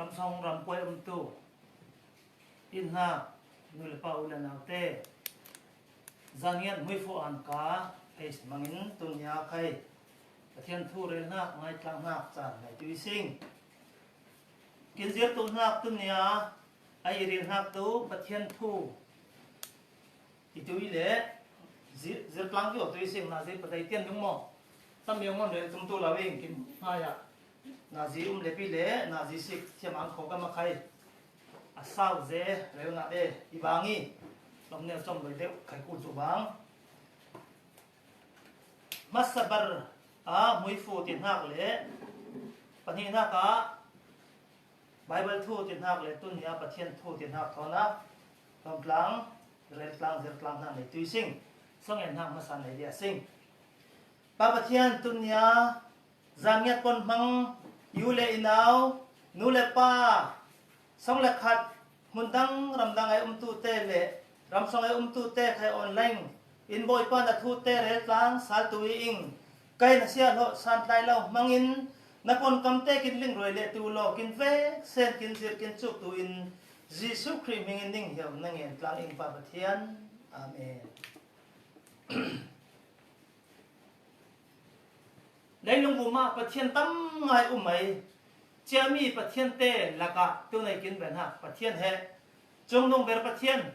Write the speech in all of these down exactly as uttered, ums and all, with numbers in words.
Ramsong ramkuai umtu, inn hna, nu le pa, u le naute, Zaniat Hmuifu Anka, ei si mangin tunia khai Pathian thu rel hnak, ngaitlang hnak caan ngai tu i sing. Kin zir tu hnak tunia, a i ril hnak tu Pathian thu i tu i le, zir, zir tlang ki tu i sing, na zir patai tian dung maw? Tam yong ngon rel tung tu lo in kin hmai ah. Na zi um le pi le, na zi sik thiam ang kho ka ma khai. A sau ze rel ngah de i bang i, lom neu com loi deuh khai kul cu bang. Hmasa bar a Hmuifu ti hnak le pahnih hnak ah Baibal thu ti hnak le tun nia Pathian thu ti hnak thawn ah lawmtlang, reltlang, zirtlang hna nei tu i sing. Song en hnak hmasa nei dia sing. Pa Pathian, tun nia Zaniat pon hmang, i u le i nau, nu le pa, song le khat, hmun dang ram dang ai umtu te le ramsong ai umtu te khai online in Bawipa na thu te reltlang sal tu i ing. Kai na sia hlawh san tlai lo hmangin na pon kam te kin ling ruai le tu law kin vek sen kin zir kin cuk tu in Jesuh Khrih hming in ning hiau na ngen tlang ing Pa Pathian. Amen. Leilung vum ah Pathian tam ngai um ai. Ciami Pathian te lakah tunei kin ben hak Pathian he, cungnung ber Pathian,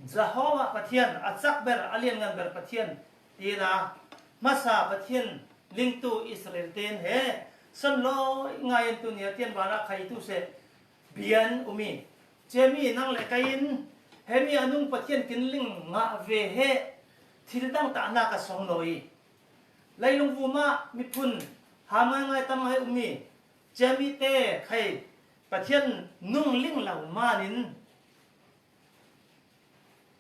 Jehovah Pathian, a cak ber, a lianngan ber Pathian, tina hmasa Pathian lingtu Israel ten he, son lawi ngai in tunia tian vanah khai tu seh, bian umi. Ciami nang le kai in, hemi a nung Pathian kin ling ngah ve he, thil dang tahnak a song lawi. Leilung vum ah miphun ha ngaingai tam ngai umi. Ciami te khai Pathian nung ling lo manin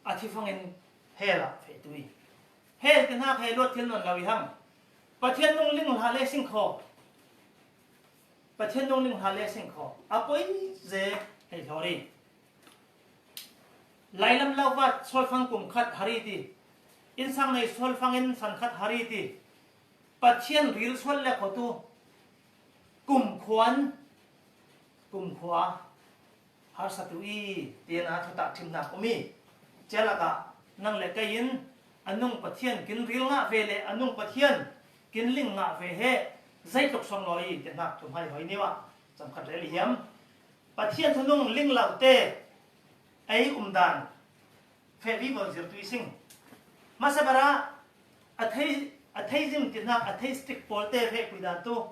a thi fangin hell ah feh tu i. Hell te hnak he luat thil nawn lo i hang. Pathian nung ling hla le sing kho. Pathian nung ling hla le sing kho. A poi ze hei hlawri. Lailam lauvat sualfang kum khat hari ti. Innsang nei sualfang in san khat hari ti. Pathian ril sual le kho tu. Kumkhuan. Kumkhua. Harsa tu i, tiana thutak thimnak um i. Cia lakah nang le kei in a nung Pathian kin ril ngah ve le a nung Pathian kin ling ngah ve he, zeitluk song law i, tinak thum hai hoi niwa, cam khat rel i hiam. Pathian thunung ling lo te, ei umdan, feh vivo zir tu i sing. Masa bara, a thei, a theizim tinak, a theistic pawl te feh pui dan tu.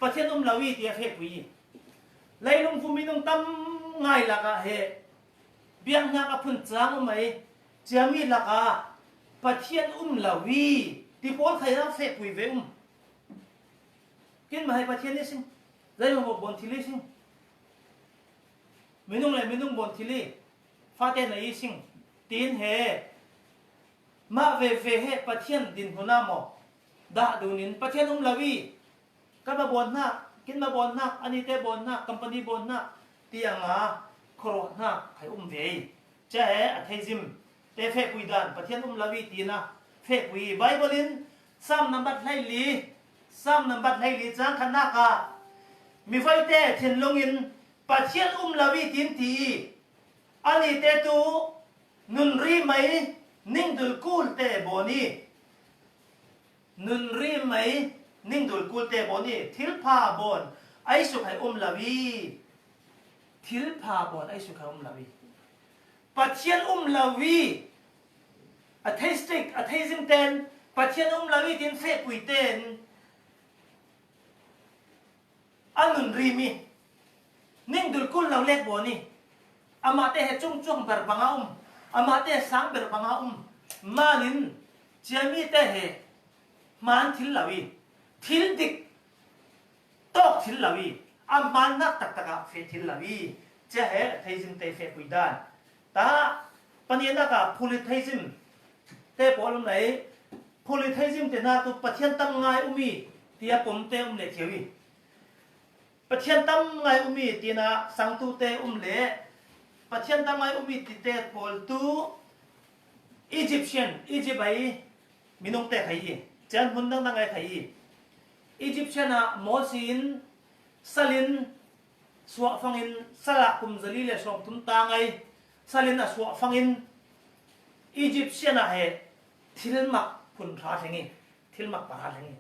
Pathian um lo i, tia feh pui i. Leilung vum minung tam ngai lakah he, biaknak a phun cang um ai, ciami lakah Pathian um lo i, ti pawl khai a feh pui ve um. Kin mahai Pathian i sing, zai maw bon thil i sing. Minung le minung bon thil i, fate na i sing. Tin he, mah ve ve he Pathian din huna maw. Dah dunin Pathian um lo i, kan ma bon hna, kin ma bon hna, ani te bon hna, company bon hna, tiang a khoro hna khai um ve i. Cia he a theizim te feh pui dan, Pathian um lo i tina feh pui i. Bible in Sam nambat hleili, Sam nambat hleili cang khatnak ah, mivoi te thinlung in Pathian um lo i tin ti i. Ani te tu nun ri mai ning dul kul te bon i. Nun ri mai ning dul kul te bon i. Thil pha bon ai suk hai um lo i. Thil pha bon ai suk hai um lo i. Pathian um lo i. A theistic, a theizim ten, Pathian um lo i tin feh pui ten. A nun ri mi. Ning dul kul lo lek bon i. Amah te he cung cuang ber bang a um. Amah te sang ber bang a um. Manin, ciami te he, hman thil lo i. Thil dik, tawk thil lo i. A hman nak taktak ah feh thil lo i. Cia he, theizim te feh pui dan. Ta, panianak ah polytheism te pawl um lei, polytheism te hna tu Pathian tam ngai um i, tia pom te um le thiau i. Pathian tam ngai um i, tina sangtu te um le, Pathian tam ngai um i ti te pawl tu Egyptian, Egypt ai minung te khai i, cian hmun dang dang ai khai i. Egyptian ah Mosi in, salin, suahfangin sal ah kum zali le sawmthum ta ngei, salin a suahfangin Egyptian ah he thilmak phun hra thleng hi, thilmak pa hra thleng hi.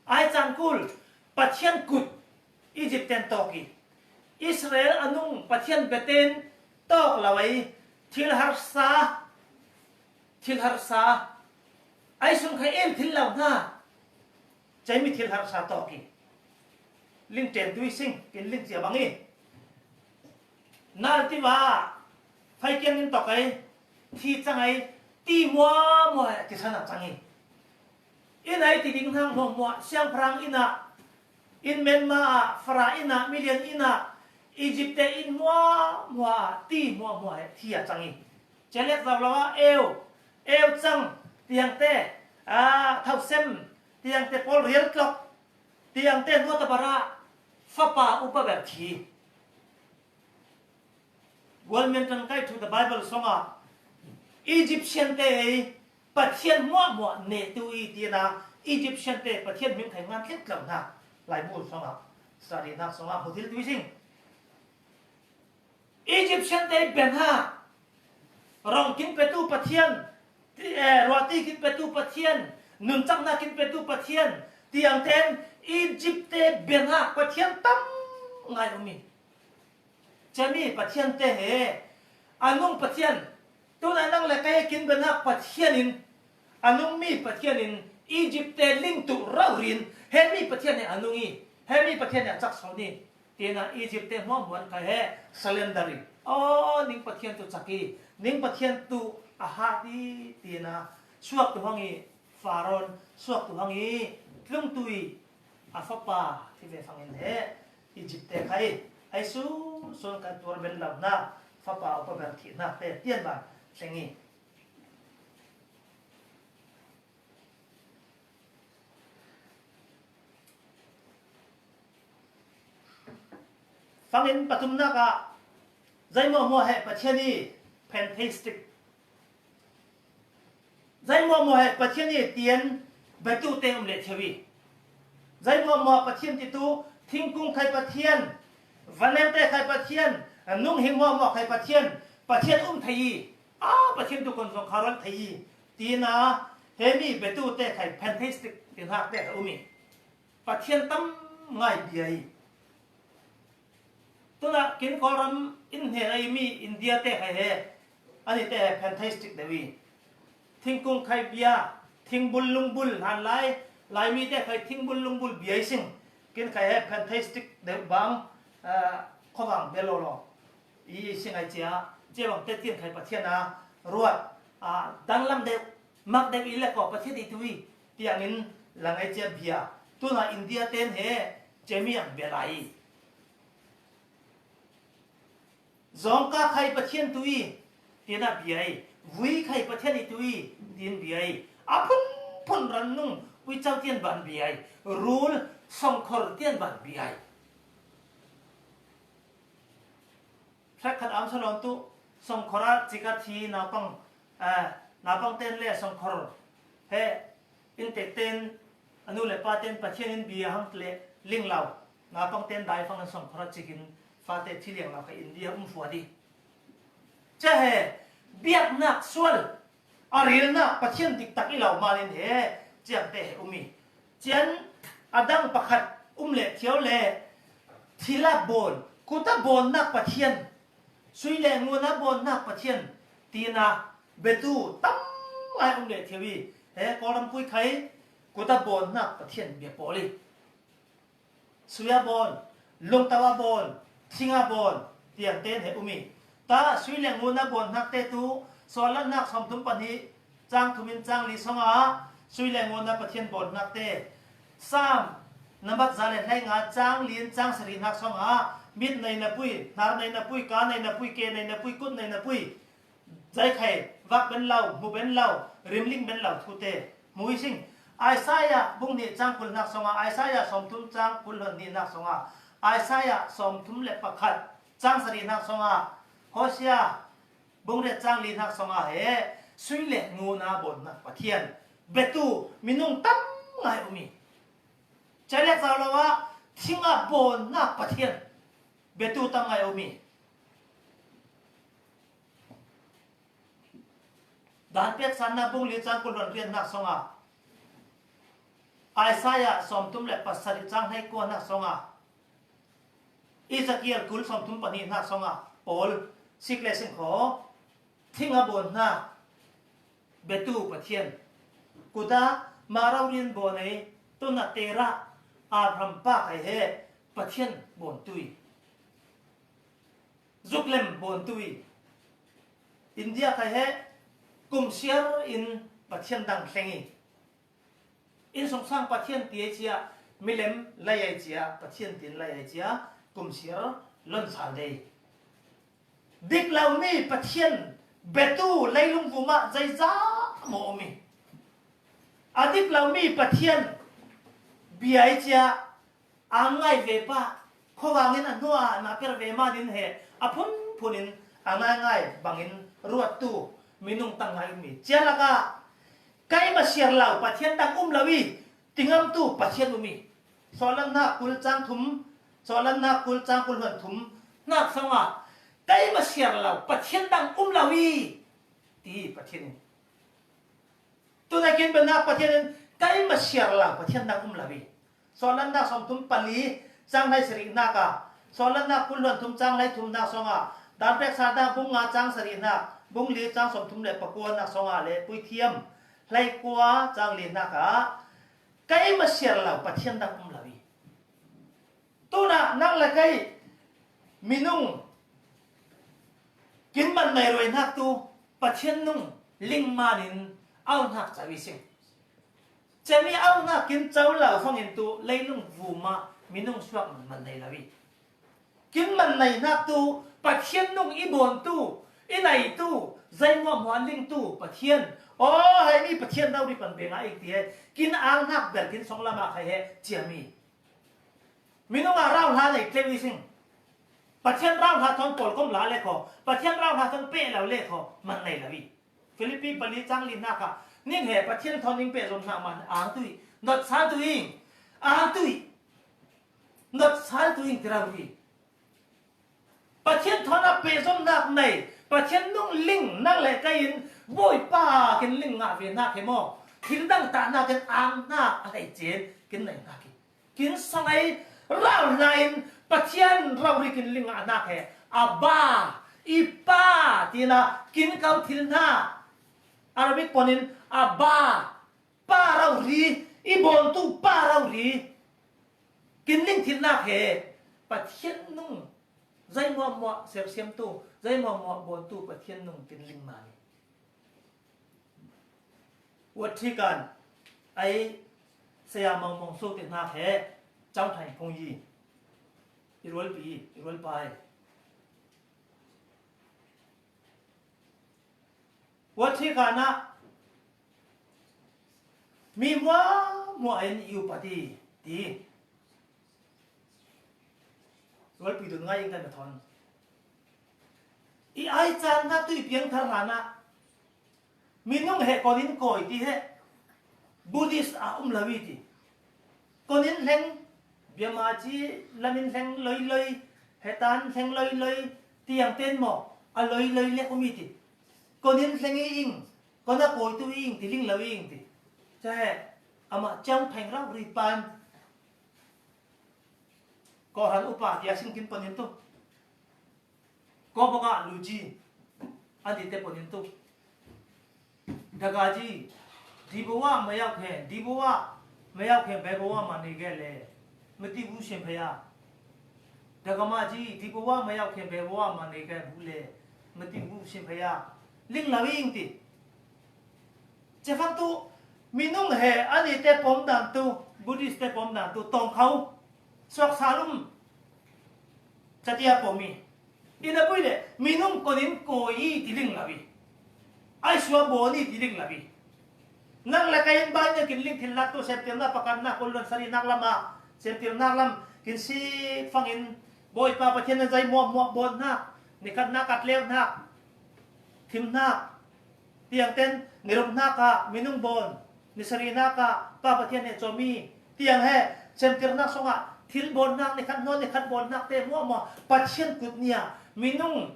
Ai caan kul Pathian kut Egypt ten tawk hi. Israel a nung Pathian biaten tawk lo ei, thil harsa, thil harsa. Ai sung kha em thil lo hna. Cemi thil harsa tawk hi. Ling ten tui sing, kin ling cia bang hi. Nal tiva, faikiang in tawk ei, thi cang ei, ti muamua he kisan a cang hi. Inn ei ti ding hang muamua, siangpahrang inn ah, inn menma ah, Fara inn ah, milian inn ah, Egypt te inn muamua ah, ti muamua he thi a cang hi. Celek zau lo ah, eu, eu cang, tiang te, a, thausem, tiang te pawl rial tlok, tiang te nuata bara, fapa upa ber thi. Gualmen tangkai thu the Bible song ah, Egyptian te ei, Pathian muahmuah neh tu i tina, Egyptian te Pathian hming khai ngan tlet lo hna. Laibu song ah, study nak song ah, hmu thil tui sing. Egyptian te bia hna, rong kin petu Pathian, ti, eh, ruati kin petu Pathian, nunchakna kin petu Pathian, tiang ten Egypt te bia hna Pathian tam ngai um hi. Cemi Pathian te he, a nung Pathian, tuna nang le kei kin bia hna Pathian in, a nung mi Pathian in Egypt te ling tu rau rin, he mi Pathian he a nung hi, he mi Pathian he a chak sawn hi. Tina Egypt te hmuahmuan kha he surrender hi. Aw, ning Pathian tu chak hi, ning Pathian tu a hat hi, tina suak tu hang hi, Pharaoh suak tu hang hi, tlung tu hi, a fapa hi ve fangin he Egypt te kha hi. Ai su sun kan tuar ben lo hna, fapa upa ber thi hna te tian ban thleng hi. Fangin pathumnak ah, zaimawhmawh he Pathian hi, fantastic. Zaimawhmawh he Pathian hi tian biatu te um le theu hi. Zaimawhmawh Pathian titu, thingkung khai Pathian, vanleng te khai Pathian, nung hing mawhmawh khai Pathian, Pathian um thei hi. A Pathian tu kon zong kha ruat thei hi. Tina, he mi biatu te khai fantastic ti hnak te khai um hi. Pathian tam ngai bia hi. Tuna kin Kawlram in hnen a i mi India te khai he, ani te he fantastic deuh hi. Thingkung khai bia, thingbul lungbul hlan lai, Laimi te khai thingbul lungbul bia i sing. Kin khai he fantastic deuh bang, ah, khuavang bia lo lo. I sing ai cia, cia bang te tian khai Pathian a ruat, ah, danglam deuh, mak deuh i le ko Pathian i tu hi, tiangin lang ai cia bia. Tuna India ten he, cemi ang bia lai. Zawngka khai Pathian tu hi, tina bia hi. Vui khai Pathian i tu hi, tin bia hi. A phunphun ran nung, uicau tian ban bia hi. Rul songkhor tian ban bia hi. Hrekkhat am salon tu, songkhor a cika thi naupang, eh, naupang ten le songkhor he, inntek ten, a nu le pa ten Pathian in bia hang le ling lo. Naupang ten daifang in songkhor a cikin fate thi liang lo kha India um fuat hi. Cia he, biaknak sual, a rilnak Pathian diktak i lo malin he, ciang te he um hi. Cian a dang pakhat um le thiau le, thila bawn, kuta bawnnak Pathian, sui le ngun a bawnnak Pathian, tina biatu tam ngai um le thiau hi. He Kawlram pui khai, kuta bawnnak Pathian bia pawl hi. Sui a bawn, lungtau a bawn, thing a bawn, tiang ten he um hi. Ta sui le ngun a bawnnak te tu, sawllatnak sawmthum pahnih, cang thum in cang li song ah, sui le ngun a Pathian bawnnak te. Sam, nambat za le hleinga, cang li in cang sarihnak song ah, mit nei na pui, hnar nei na pui, ka nei na pui, ke nei na pui, kut nei na pui. Zaikhai, vak ben lo, hmu ben lo, rimling ben lo thu te. Hmu i sing. Isaiah bung hnih cang kul hnak song ah, Isaiah sawmthum cang kul hnihnak song ah, Isaiah sawmthum le pakhat cang sarihnak song ah, Hosea bung riat cang lihnak song ah he, sui le ngun a bawnnak Pathian. Biatu, minung tam ngai um hi. Celek zau lo ah, thing a bawnnak Pathian. Biatu tam ngai a um hi. Dan pek sanna bung li chang kul hluan riat hnak sawngah, Isaiah sawmthum le pasarih chang hleikua hnak sawngah, Ezekiel kul sawmthum pahnih hnak sawngah, Paul sik le sing kho, thing a bawn hna, biatu Pathian, kuta mah rori in bawn ei, tuna tera Abraham pa khai he Pathian bawntu hi. Zuklem bawntu hi. India khai he kum siar in Pathian dang thleng hi. Innsungsang Pathian ti ai cia, milem lei ai cia, Pathian tin lei ai cia, kum siar lon sal dei. Dik lo mi Pathian biatu leilung vum ah zeizah maw um hi. A dik lo mi Pathian bia ai cia, a ngai ve pah, khuavang in a hnuah na per ve man in he, a phunphun in a ngaingai bangin ruattu minung tang ngai um hi. Cia lakah, keimah siar lo Pathian dang um lo hi, tingamtu Pathian um hi. Sawhlannak kul cang thum, Sawhlannak kul cang kul hluan thum hnak sawngah, keimah siar lo Pathian dang um lo hi, ti Pathian in. Tunai kin benak Pathian in keimah siar lo Pathian dang um lo hi. Sawhlannak sawmthum pali cang hlei sarihnak ah, Sawhlannak kul hluan thum cang hlei thum hnak sawngah, Dan pek sanna bung nga cang sarihnak, bung li cang sawmthum le pakua hnak sawngah le puithiam hleikua cang li hnak ah, keimah siar lo Pathian dang um lo hi. Tunah nang le kei minung kin man nei ruai hnak tu Pathian nung lingman in auhnak co i sing. Cemi auhnak kin co lo fangin tu leilung vum ah minung suak man nei lo hi. Kin man nei hnak tu Pathian nung i bawntu, i neitu, zei hmuahhmuah lingtu Pathian. Aw, hei mi Pathian rori pan beng ah i ti he, kin auhnak bel kin song lam ah khai he ciami. Minung ah rauhla nei tleu i sing. Pathian rauhla thawn pawlkom la le kho, Pathian rauhla thawn peh lo le kho, man nei lo hi. Filipi pali cang li hnak ah, ning he Pathian thawn ning pehzom hnak man ang tu hi, not sal tu hi, ang tu hi, not sal tu hi, ti rau hi. Pathian thawn a pehzomnak nei, Pathian nung ling nang le kei in Bawipa kin ling ngah ve hnak he maw? Thil dang tahnak in ang hna a hei cin kin nei hnak hi. Kin sangai rau hna in Pathian rori kin ling ngah hnak he. Abba, i pa, tina kin kau thil hna. Arabic pon in Abba, pa rori, i bawntu pa rori. Kin ling thil hnak he Pathian nung, zei hmuahhmuah sersiamtu, zei hmuahhmuah bawntu Pathian nung kin ling mah hi. Watthi kan ai saya mongmong so te hnak he cang thai phung yi. I rualpi, i rualpa hi. Watthi kan ah mi hmuahhmuah in i upat hi, ti. Rualpi dun ngai in kan thawn. I ai caan hna tu i piangthar hlan ah minung he kon in kawi ti he Buddhist a um lo i ti. Kon in hleng, biama ci lam in hleng loiloi, hetan hleng loiloi, tiang ten maw a loiloi lek um i ti. Kon in hleng i ing, kon a kawi tu i ing ti ling lo i ing ti. Ca he amah ciang pheng rau ri pan. Kawhhran upa tia singkin panin tu. Kawbanga luji an ti te panin tu. Dagaji, dibuwa mayau khe, dibuwa mayau khe, bebuwa mani ge le, mati bu sim phaya. Dagamaji, dibuwa mayau khe, bebuwa mani ge bu le, mati bu sim phaya. Ling lawing ti. Cefang tu minung he ani te pom dan tu, Buddhist te pom dan tu tong khau suak salum catia pom i. Ina pui le minung konin koi i ti ling lawi. Ai sua boni ti ling lawi. Nang le kain bai na kin ling thil lak tu septirna pakat na kol lon sari nak lama septirna lam kin si fangin boi pa pathian na zai muak muak bon na nikat na kat leu na thim na Tiang ten, ni ruk hnak ah minung bawn, ni sarih hnak ah Pa Pathian he cawmi, tiang he, semtirnak sungah Thil bawlnak, ni khat hnuah ni khat bawlnak te hmuahhmuah Pathian kut nia minung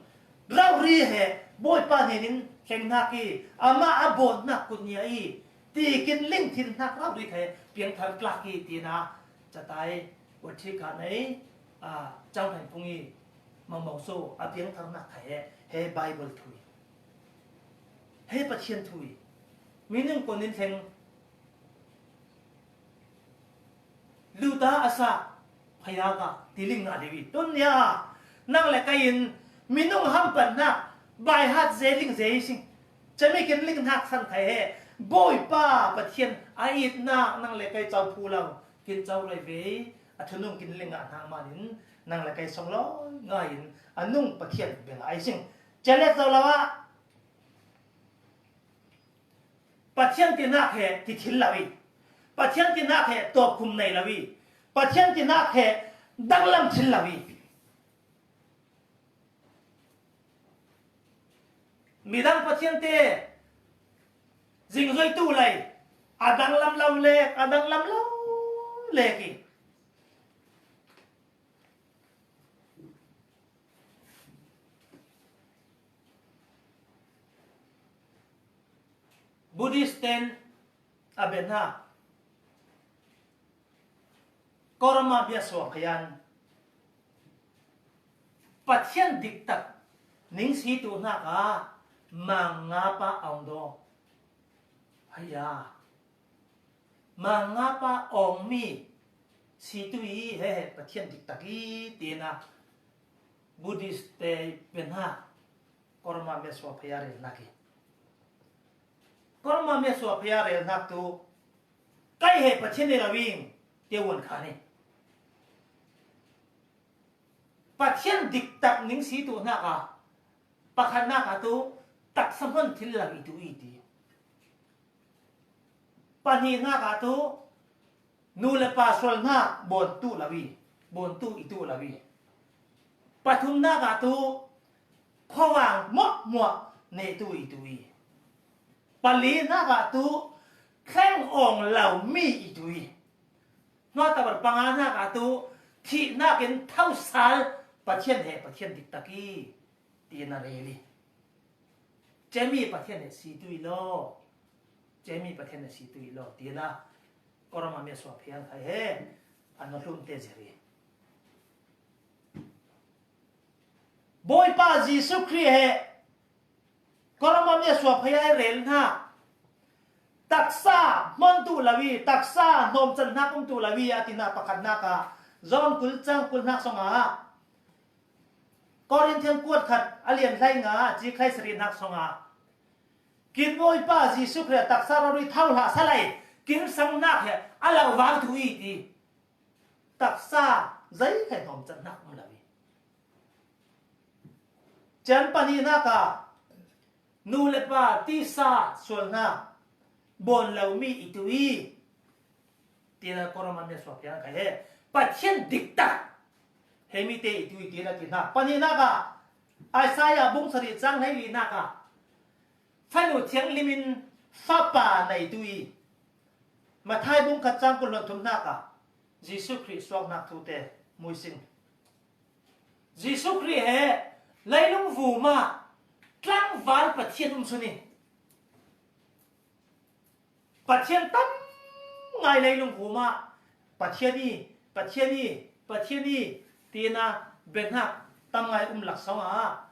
rori he Bawipa hnenin hlenghnak i, amah a bawlnak kut nia i, ti kinling thil hnak rori kha he piangthar tlak i, tina catai uathika nei, a, Cang Hran Phung i Mangmawso a piangtharnak kha he, he Bible thu i, he Pathian thu i, minung konin thleng luta a sa phaya ka tiling na liwi. Tun ya nang le kai in minung hampatnak baihat zeling zei sing. Cami kinling hnak san khai he Bawipa Pathian a itnak nang le kai cau phu lo. Kin cau roi ve, a thunung kinling ah hnak manin nang le kai song lo ngai in a nung Pathian bel ai sing. Celet zo lo ah Pathian tinak he ti thil lo i, Pathian tinak he tawpkhum nei lo i, Pathian tinak he danglam thil lo i. Midang Pathian te zingzoitu lei a danglam lo lek, a danglam lo lek i. Buddhist ten a bia hna. Kawlram ah bia suak phei an Pathian diktak ning si tu hnak ah mangngapa a ong daw. Haya, mangngapa a ongmi si tu i he, he Pathian diktak i, tina Buddhist te bia hna. Kawlram ah bia suak phei a rel hnak i, Kawlram ah bia suak phei a rel hnak tu kai he Pathian nei lo i, tia uan khan i. Pathian diktak ning si tu hnak ah, pakhatnak ah tu taksa hman thil lo i tu i ti. Pahnihnak ah tu nu le pa sual hna bawn tu lo i, bawn tu i tu lo i. Pathumnak ah tu khuavang muahmuah neh tu i tu i. Palinak ah tu thleng awng lo mi i tu i. Hnuatabar panganak ah tu thihnak in thosal Pathian he Pathian diktak i, tina rel i. Cemi Pathian he si tu i law. Cemi Pathian he si tu i law, tina Kawlram ah bia suak phei an khai he an hlum te zeri. Bawipa Jesuh Khrih he Kawlram ah bia suak phei a rel hna. Taksa hman tu lo i, taksa hnawmcan hnak um tu lo i, a tina pakhatnak ah John kul cang kul hnak song ah, Korin thiang kuat khat a lian hlei nga, ci khlei sarih hnak song ah, kin Bawipa Jesuh Khrih taksa rori tho hlah sa lai, kin sang hnak he a lo vang tu i ti. Taksa zei khai hnawmcan hnak um lo i. Caan pahnihnak ah nu le pa tisa sual hna bawn lo mi i tu i, tina Kawlram ah bia suak phei an khai he Pathian diktak he mi te i tu i, tina ti hna. Pahnihnak ah Isaiah bung sarih cang hlei linak ah fanu thianghlim in fapa nei tu i, Matthai bung khat cang kul hluan thum hnak ah Jesuh Khrih suaknak thu te muising. Jesuh Khrih he leilung vum ah tlangval Pathian um sun i, Pathian tam ngai leilung vum ah Pathian i, Pathian i, Pathian i, tina bia hnak tam ngai um laksawng ah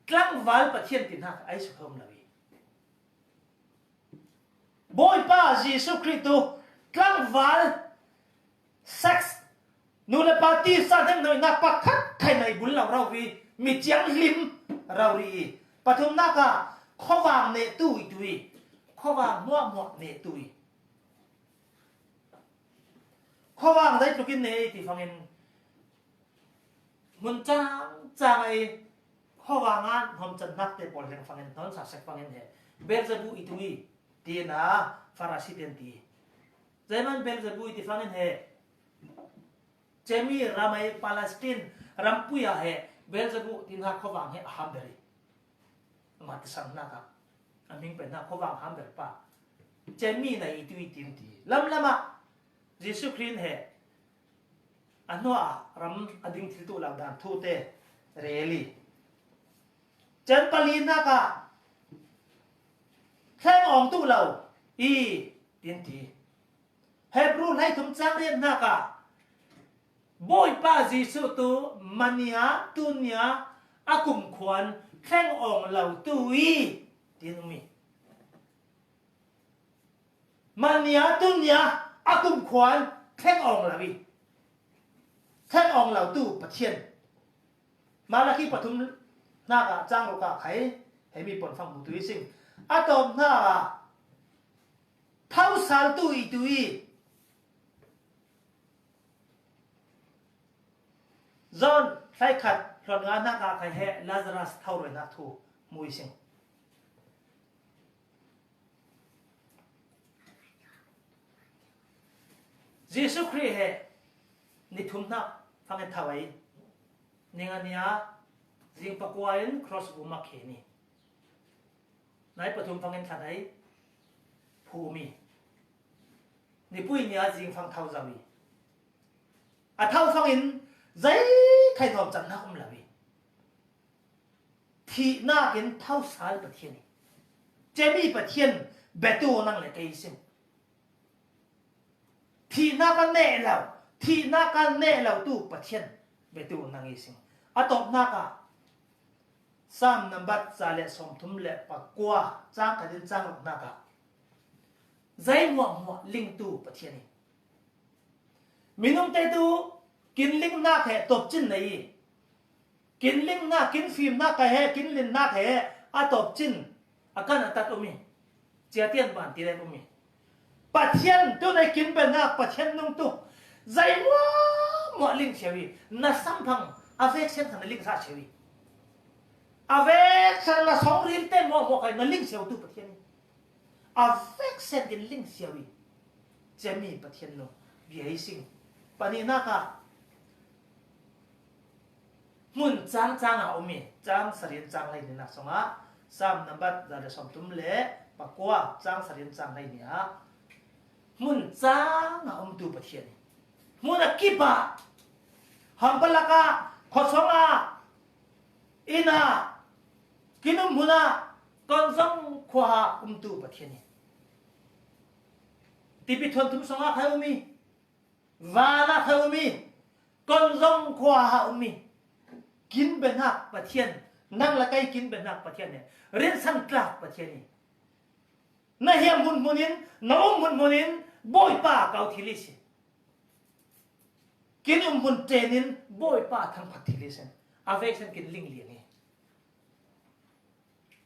tlangval Pathian ti hnak ai suk a um lo i. Bawipa Jesuh Khrih tu tlangval, sex, nu le pa tisa hnemhnemhnak pakhat khai nei bul lo rori, mi cianghlim rori i, pathumnak ah khuavang neh tu i tu i, khuavang muahmuah neh tu i. Khuavang zeitluk in neh i ti fangin, hmun cangcang ah i khuavang ah hnawmcan hnak te pawl hleng fangin, hnawn sa sek fangin he Beelzebub i tu i, tina Farasi ten ti. Zeiman Beelzebub i ti fangin he cemi ram ah i Palestine rampui ah he Beelzebub ti hna khuavang he a ham ber i. Amah ti sang hnak ah a hming pen hna khuavang ham ber pa cemi na i tu i tim ti. Lamlam ah Jesuh Khrih he a hnuah ram a ding thil tuh lo dan thute rel i. Cun palinak ah thleng awng tuh lo i, tin ti. Hebru hleithum cang riatnak ah Bawipa Jesuh tu mania tunia a kumkhuan thleng awng lo tu i, tin um i. Mania tunia a kumkhuan thleng awng lo i, thleng awng lo tu Pathian. Malakhi pathum hnak ah cang ruk ah khai hemi pon fang hmutu i sing. A tawp hna ah thosal tu i tu i. John hleikhat hluan nga hnak ah khai he Lazarus tho ruai hnak thu hmu i sing. Jesuh Khrih he ni thum hnak fangin tho ai. Ni nga ni ah zing pakua in cross vum ah khen i. Nai pathum fangin thlat ai. Phum i. Nipui ni ah zing fang tho zo i. A tho fangin zei khai nuam can hnak um lo i. Thihnak in thosal Pathian i, cemi Pathian biatu nang le kei i sing. Thihnak a neh lo, thihnak a neh lo tu Pathian biatu nang i sing. A tawpnak ah Sam nambat za le sawmthum le pakua cang khat in cang ruk hnak ah zei hmuahhmuah lingtu Pathian i. Minung te tu kin lingnak he tawpcin nei i. Kin lingnak, kin fimnak ka he, kin linnak he a tawpcin a kan a tat um i. Ciatian ban ti le um i. Pathian tu nei kin benak Pathian nung tu zei muahmuah ling cio i. Na samphang a veksen kha na ling sa cio i. A veksen na songril te muahmuah kha na ling cio tu Pathian i. A veksen in ling cio i, cemi Pathian nung bia i sing. Paninak ah hmun cang cang ah um i, cang sarian cang hleininak song ah, Sam nambat za le sawmthum le pakua cang sarian cang hleini ah hmun cang ah umtu Pathian i, hmun a kip ah, hampalak ah, khuasawng ah, inn ah, kin um hmun ah, kan zong khua ah umtu Pathian i. Tipi thuan thum song ah khai um i, van ah khai um i, kan zong khua ah um i. Kin benak Pathian, nang le kei kin benak Pathian i, rinsan tlak Pathian i. Na hiam hmunhmun in, na um hmunhmun in, Bawipa kau thil i si. Kin um hmun ṭen in, Bawipa thangphat thil i si. A veksen kin ling lian i.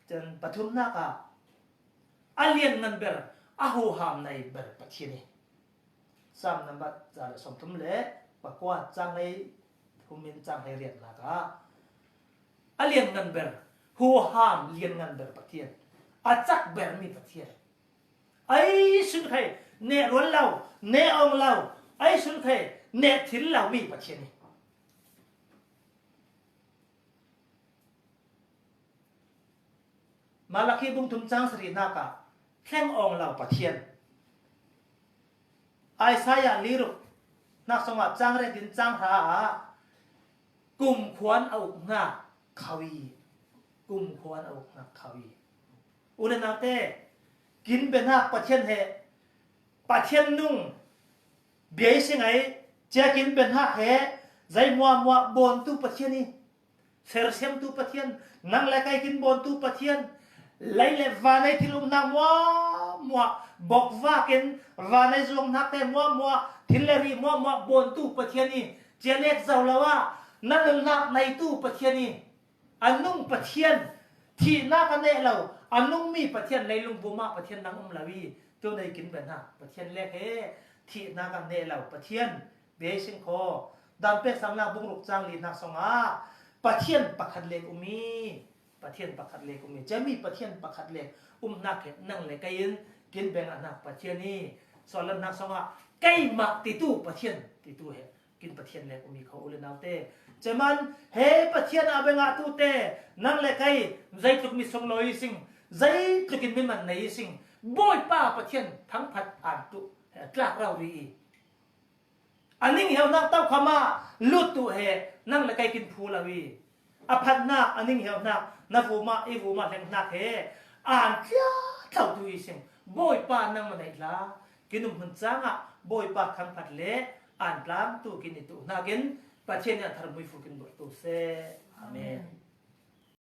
Cun pathumnak ah a lian ngan ber, a huham nai ber Pathian i. Sam nambat za le sawmthum le pakua cang hleithum in cang hleiriatnak ah a lian ngan ber, huham lian ngan ber Pathian, a cak bermi Pathian, ei sun khai neh rual lo, neh awng lo, ei sun khai neh thil lo mi Pathian i. Malakhi bung thum cang sarihnak ah thleng awng lo Pathian. Isaiah liruk hnak song ah cang riat in cang hra ah kumkhuan a uk hna kho i, kumkhuan a uk hna kho i. U le naute, kin benak Pathian he, Pathian nung bia i si ngai, cia kin benak he, zei muahmuah bawntu Pathian i. Sersiamtu Pathian, nang le kei kin bawntu Pathian, lei le van ei thil umnak muahmuah, bokvak in van ei zuanghnak te muahmuah, thil le ri muahmuah bawntu Pathian i, cia lek zo lo ah, na nunnak neitu Pathian i, a nung Pathian, thihnak a neh lo, a nungmi Pathian, leilung bum ah Pathian nang um lo i, tu nei kin benak Pathian lek he, thihnak a neh lo Pathian, bia i sing kho. Dan pek samnak bung ruk cang li hnak song ah Pathian pakhat lek um i, Pathian pakhat lek um i, cemi Pathian pakhat lek um hnak he nang le kei in kin beng a hnak Pathian i, sual hnak song ah keimah titu Pathian titu he kin Pathian lek um i kho u le naute. Ceman he Pathian a beng ah tu te nang le kei zeitluk mi sunglawi i sing, zeitluk in mi man nei i sing, Bawipa Pathian thangphat an tu he a tlak rau ri i. A ning heuhnak taukham ah lut tu he nang le kei kin phu lo i, a phatnak, a ning heuhnak na vumah i vumah hlengnak he an tlia thlau tu i sing. Bawipa nangmah neih hla, kin um hmun cang ah Bawipa thangphat le an tlang tu kin i tuh hnakin Pathian nih a tharmui fu kin burh tu seh. Amen.